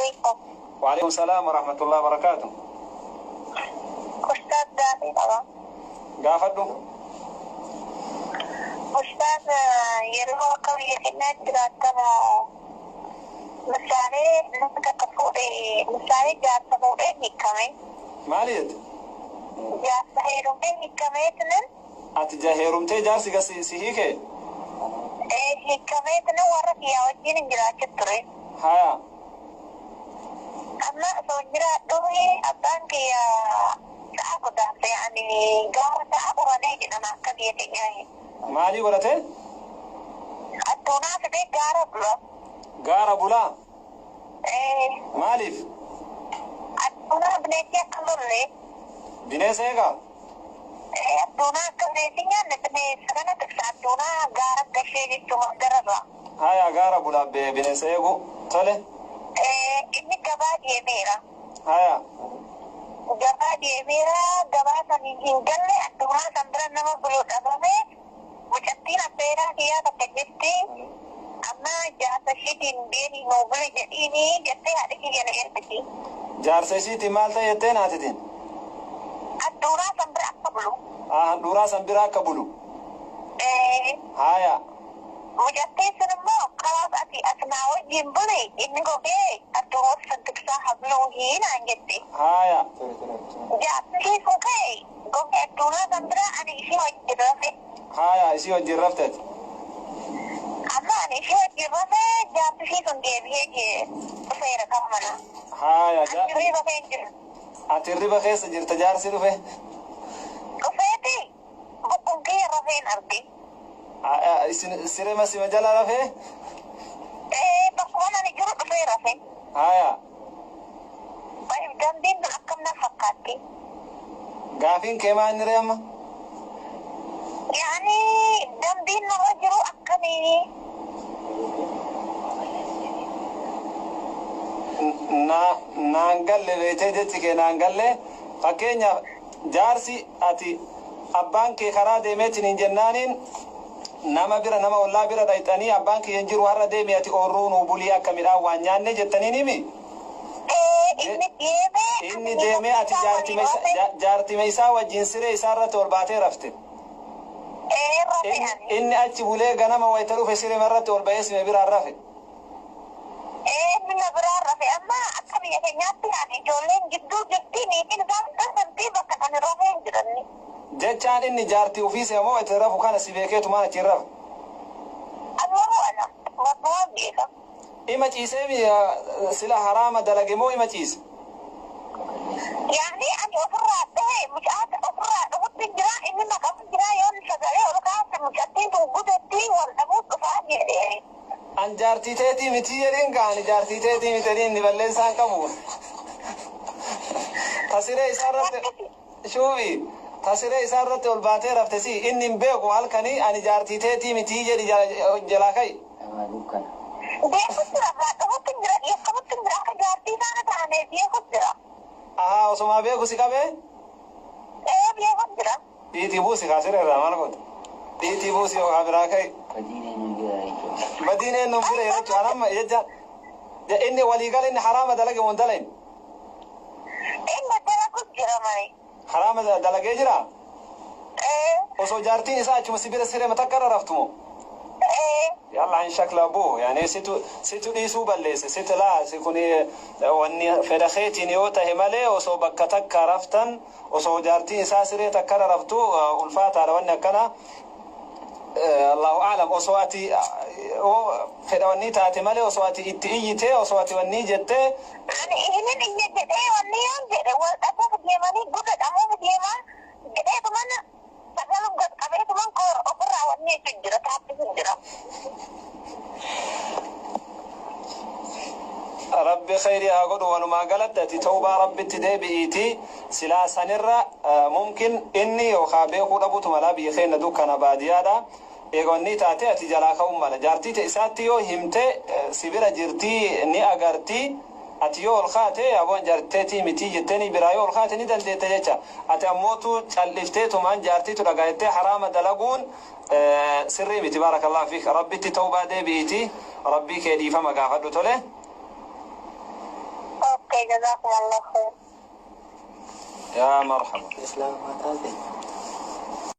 alaikum. Waalaikum salaam wa rahmatullahi wa barakaatu. Ustaaz, gaafii qaba. Gaafadhu. Ustaaz, yeroo akka biyya keenyaatti jiraatan misaalee nama takka fuudhee, misaalee jaarsa fuudhee hiikame. Maali jette? Jaarsa heerumee hiikameetinin. Ati ja heerumtee jaarsi gas si hiike? Hiikameetinin warra kiyyaa wajjin hin jiraachuu ture. Haya. Amma osoo hin jiraadhu abbaan kiyya sa'a godaanse, ani gaara sa'a qoranee jedhama akka biyya keenyaa. Maalii godhate? Addunaa fidee gaara bula. Gaara bulaa? Maaliif? Addunaa bineensi akka lolle. Bineensa eegaa? Addunaa akka bineensi nyaanne bineensa kana tiksa, addunaa gaara gashee jechuun mandararra. Haya, gaara bulaa bineensa eegu. Tole. Inni gabaa deemeera. Haya. Gabaa deemeera, gabaa sanii hin galle, addunaa san bira nama bulu dhabame, mucattiin affeeraa kiyyaa takka jirti. Amma jaarsa ishiitiin deemii nuu buli jedhiini jettee haadhi kiyya na ergiti. Jaarsa isiitiin maal ta'e jetteen haatitiin? Addunaa san bira akka bulu. Handhuuraa san bira akka bulu. Haya. Mucattiin sun immoo kalaas ati as naa wajjin buli, inni gogee addunaa san tiksaa habluu hiinaan jette. Haya. Jaarsi ishii sun ka'e gogee addunaa san bira, ani ishii wajjin rafe. Haya, isii wajjin rafteet. Amma ani ishii wajjin rafe, jaarsi ishii sun deebi'ee dhufeera kan mana. Haya. Ani hirriba kee jiru. Ati hirriba keessa jirta, jaarsi dhufe. Dhufeeti bokkun kiyya rafeen arge. Isin sirema sima jala rafee? Bakkuma ani jiru dhufee rafe. Haya. Dambiin kun akkam na fakkaatti? Gaafiin kee maal inni ree amma? Yaani dambiin narra jiru akkamii? Naan galle, beetee jechi kee naan galle. Fakkeenyaaf, jaarsi ati abbaan kee karaa deemeetiin hin jennaaniin nama bira, nama ollaa bira dhayxanii, abbaan kee hin jiru har'a, deemi ati oorruu nuu bulii, akka midhaan waan nyaanne jettaniin himi. Inni deemee. Inni deemee, ati jaartima isaa wajjin siree isaa irratti ol baatee rafte. Rafe ani. Inni achi bulee ganama wayita dhufe siree irratti ol bahee sime biraan rafe. Inni na biraan rafe. Amma akka biyya keenyaatti ani ijoolleen gidduu jirti, niitiin isaan dhufamtii bakka ani rafee hin jiranni. Jechaan inni jaartii ofii seemoo wayita rafu kana si beekeetumaan achiin rafe? Allahu alam. Rabbumaan beeka. Ima ciisee sila haraama dalage moo ima ciise? Yaani ani ofirraa dhahe, mucaa ofirraa dhahutti jira, inni maqamu jira, yoon sagalee ol kaase mucattiin tun gudetti wal dhabuuf dhufaa jedhee. An jaartii teetii miti jedhiin kaa, ani jaartii teetii miti jedhiin, inni balleessaan qabu. Ta siree isaa irratti shuubi, ta siree isaa irratti ol baatee rafte si, inni hin beeku halkanii, ani jaartii teetii miti jedhi jalaa ka'i. Beekutti jira, irraa dhahutti jira, yakkamutti jira, akka jaartii isaana taane beekutti jira. Ahaa, osomaa beeku si qabee? Ee, beekutti jira. Dhiitii buusi kaa siree irraa, maal goota? Dhiitii buusi yookaan biraa ka'i. Badiin eenyuun bira jechuudha anamma jecha inni waliigala inni haraama dalage moo hin dalagne? Inni dalagu jira malee. Haraama dalagee jira? Ee. Osoo jaartiin isaa achuma si bira siree takka irra raftu moo? Ee. Yalla an shakla buu, yani situ dhiisuu balleesse, situ laa si kuni wanni fedha keetiin yoo tahe malee, osoo bakka takka raftan, osoo jaartiin isaa siree takka irra raftu ulfaataadha wanni akkana. Allahu a'lam, osoo ati fedha wanni taate malee, osoo ati itti iyyitee, osoo ati wanni jettee. Ani ihinin iyya jedhee, wanni yoon jedhe wal dhabuuf deemanii, gurra dhabuuf deemaa jedheetuman sagalum gad qabeetuman koo ofirraa wanni jechuun jira, taappisu jira. Rabbi khayrii haa godhu. Walumaa galatti ati tawbaa Rabbitti deebi'iiti. Silaa sanirra mumkin inni yookaa beekuu dhabutu malaa, biyya keenya dukkana baadiyaadha. Eega wanni taate ati jalaa ka'uun mala. Jaartii te isaatti yoo himte si bira jirtii, ni agartii. Ati yoo ol kaate aboon jaarteetii miti jetteeni biraa yoo ol kaate ni dandeetta jecha. Ati ammootu cal'ifteetumaan jaartiitu dhagaayettee haraama dalaguun sirrii miti. Baarakallahu fiik. Rabbitti tawbaa deebi'iiti. Rabbii kee dhiifama gaafadhu, tole. Okay, jazakum Allah khair. Yaa marhaba. Islaamaa taate.